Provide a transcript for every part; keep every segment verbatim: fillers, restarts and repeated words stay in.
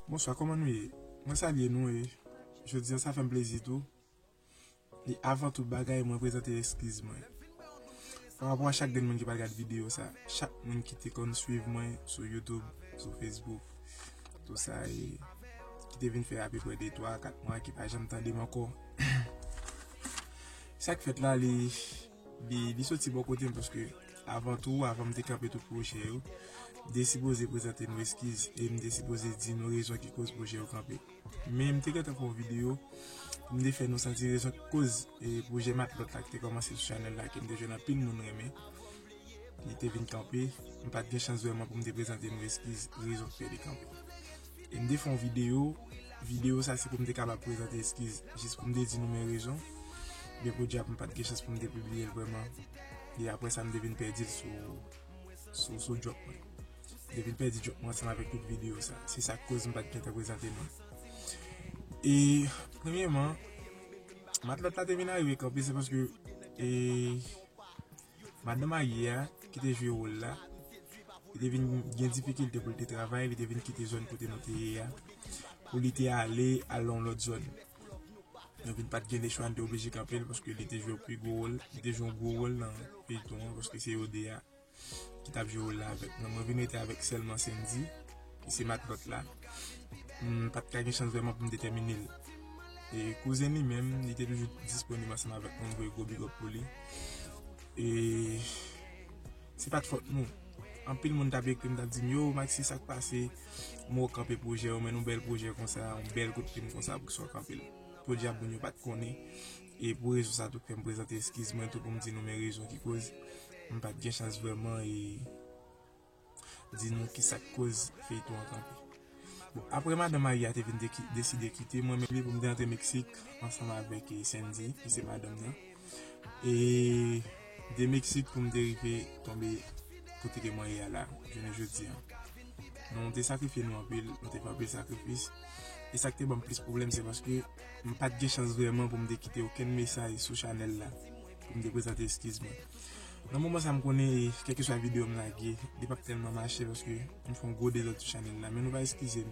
Bonswa, kòman nou ye? Mwen salye nou e jodi a sa fè m plezi tou. E avan tout bagay, mwen prezante eskiz mwen. Pa rapò a chak grenn moun ki pral gade videyo sa, chak moun ki te konn swiv mwen sou YouTube, sou Facebook, tou sa e ki te vin fè apeprè de twa, kat mwa ki pa janm tande m ankò. Sa k fèt la, li, li, li soti bò kote m paske avan tou, avan m te kanpe tout pwojè yo, m te sipoze prezante nou eskiz e m te sipoze di nou rezon ki koz pwojè yo kanpe. Men m te gentan fè yon videyo pou m te fè nou santi rezon ki koz e pwojè Matlòt la ki te kòmanse sou chanèl la, ke m te jwenn anpil moun renmen. Li te vin kanpe, m pa t gen chans vrèman pou m te prezante nou eskiz, rezon ki fè li kanpe. E m te fè yon videyo, videyo sa se pou m te kapab prezante eskiz, jis pou m te di nou men rezon. Men podyab m pa t gen chans pou m te pibliye l vrèman. E apre sa m te vin pèdi l sou, sou, sou djòb mwen. M te vin pèdi djòb mwen ansanm avèk tout videyo sa. Se sa k koz m pa t gentan prezante nou. E premyèman, Matlòt la te vin arive kanpe, se paske e madanm Ayi a ki te jwe wòl la, li te vin gen difikilte pou li te travay, li te vin kite zòn kote nou te ye a, pou li te ale, al nan yon lòt zòn. Nou vin pa t gen lechwa, nou te oblije kanpe l, paske li te jwe yon pi gwo wòl, li te jwe yon gwo wòl nan feyton an, paske se yo de a ki t ap jwe wòl la avèk mwen. Mwen vin rete avèk sèlman Sendy, ki se Matlòt la. M pa t ka gen chans vrèman pou m detèmine l. E kouzen li menm, li te toujou disponib ansanm avèk mwen, m voye gwo big up pou li. E se pa t fòt nou. Anpil moun t ap ekri m, t ap di m, "Yo, Maxi, sa k pase? M wè w kanpe pwojè yo, men yon bèl pwojè konsa, yon bèl kout fim konsa, poukisa w kanpe l?" Podyab moun yo pa t konnen. E pou rezon sa tou k fè m prezante eskiz mwen tou pou m di nou men rezon ki koz m pa t gen chans vrèman e di nou kisa k koz feyton an kanpe. Bon, apre madanm Ayi a te vin deki-, deside kite, mwen menm li pou m te antre Meksik ansanm avèk e Sendy, ki se madanm nan. E de Meksik pou m te rive tonbe kote ke mwen ye a la, jounen jodi a. Nou te sakrifye nou anpil, nou te fè anpil sakrifis. E sa k te ban m plis pwoblèm, se paske m pa t gen chans vrèman pou m te kite okenn mesaj sou chanèl la, pou m te prezante eskiz mwen. Nan moman sa, m konnen, e, kèlkeswa videyo m lage, li p ap tèlman mache, paske m fè yon gwo dezòd sou chanèl la. Men nou va eskize m.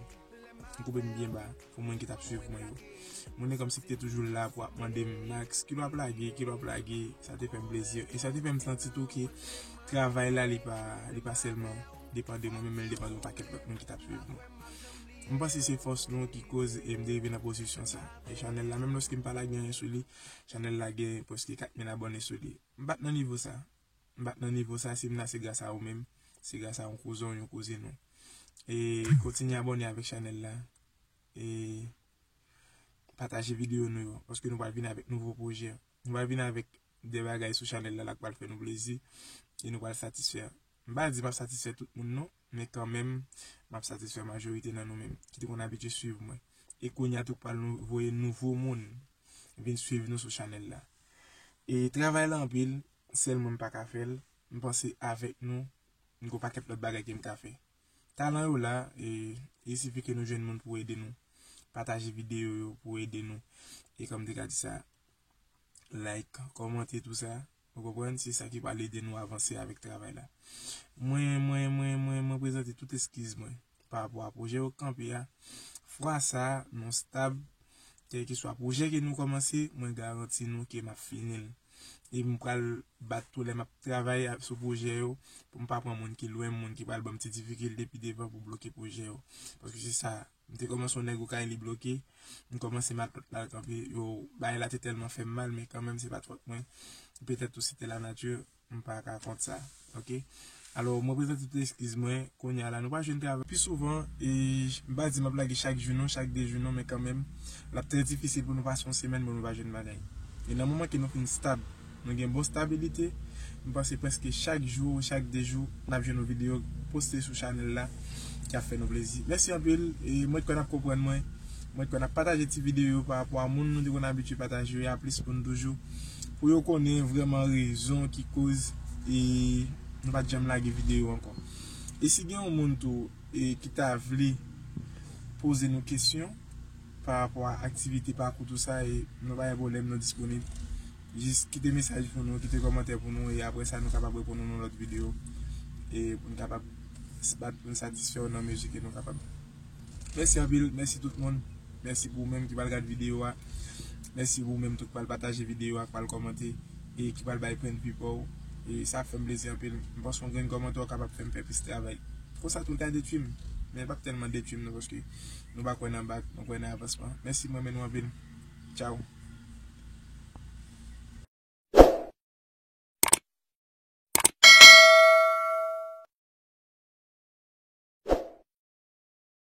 M koupe m byen ba pou moun ki t ap swiv mwen yo. Moun yo kòmsi ki te toujou la pou ap mande m, "Max, kilè w ap lage, kilè w ap lage?" Sa te fè m plezi. E sa te fè m santi tou ke travay la, li pa, li pa sèlman depann de mwen menm, men li depann de yon pakèt lòt moun ki t ap swiv mwen. M panse se fòs nou ki koz e m te rive nan pozisyon sa. E chanèl la, menm lòske m pa lage anyen sou li, chanèl la gen prèske kat mil abòne sou li. M pa t nan nivo sa. M pa t nan nivo sa, si m la, se gras a ou menm, se gras a yon kouzen w, yon kouzin ou. E kontinye abòne avèk chanèl la. E pataje videyo nou yo, paske nou pral vin avèk nouvo pwojè. Nou pral vin avèk de bagay sou chanèl la, la k pral fè nou plezi, e nou pral satisfè. M pa di m ap satisfè tout moun non, men kanmenm, m ap satisfè majorite nan nou menm, ki te konn abitye swiv mwen. E kounye a tou k pral nou, voye nouvo moun vin swiv nou sou chanèl la. E travay la anpil, sèlman m pa ka fè l. M panse avèk nou, m gen yon pakèt lòt bagay ke m ka fè. Talan yo la, e, il sifi ke nou jwenn moun pou ede nou. Pataje videyo yo pou ede nou. E kòm m te ka di sa, like, kòmante, tou sa. Ou konprann? Se sa ki pral ede nou avanse avèk travay la. Mwen, mwen, mwen, mwen, mwen prezante tout eskiz mwen pa rapò a pwojè yo k kanpe a. Fwa sa, nou stab. Kèlkeswa pwojè ke nou kòmanse, mwen garanti nou ke m ap fini l. E m pral bat tou lè m ap travay a, sou pwojè yo, pou m pa pran moun ki lwen, moun ki pral ban m ti difikilte pi devan pou bloke pwojè yo. Paske se sa, m te kòmanse yon nèg okay li bloke, m kòmanse Matlòt la kanpe, yo, bagay la te tèlman fè m mal, men kanmenm se pa t fòt mwen. Petèt tou se te lanati, m pa ka kont sa. Oke? Alò, mwen prezante tout eskiz mwen, kounye a la, nou pa jwenn travay pi souvan, e m pa di m ap lage chak jou non, chak de jou non, men kanmenm, l ap trè difisil pou nou pase yon semèn pou nou pa jwenn bagay. E nan moman ke nou fin stab, nou gen bon stabilite, m panse prèske chak jou, chak de jou, n ap jwenn yon videyo poste sou chanèl la, ki ap fè nou plezi. Mèsi anpil, e mwen kwè n ap konprann mwen, mwen kwè n ap pataje ti videyo yo pa rapò a moun nou te konn abitye pataje yo a plis moun toujou, pou yo konnen vrèman rezon ki koz e nou pa t janm lage videyo ankò. E si gen yon moun tou e ki ta vle poze nou kesyon pa rapò a aktivite, pakou, tou sa, e nou pa gen pwoblèm, nou disponib. Jis kite mesaj pou nou, kite kòmantè pou nou, e apre sa nou kapab reponn nou nan lòt videyo, e pou n kapab s-, bat pou n satisfè w nan mezi ke nou kapab. Mèsi anpil, mèsi tout moun. Mèsi pou ou menm ki pral gade videyo a. Mèsi pou ou menm tou ki pral pataje videyo a, ki pral kòmante e ki pral bay pwen de vi pa w. E sa fè m plezi anpil. M panse yon grenn kòmantè w kapab fè m fè plis travay. Konsa tou l ka detwi m. Men l p ap tèlman detwi m non, paske nou pa kwè nan bak, nou kwè nan avansman. Mèsi, m renmen nou anpil. Tchao.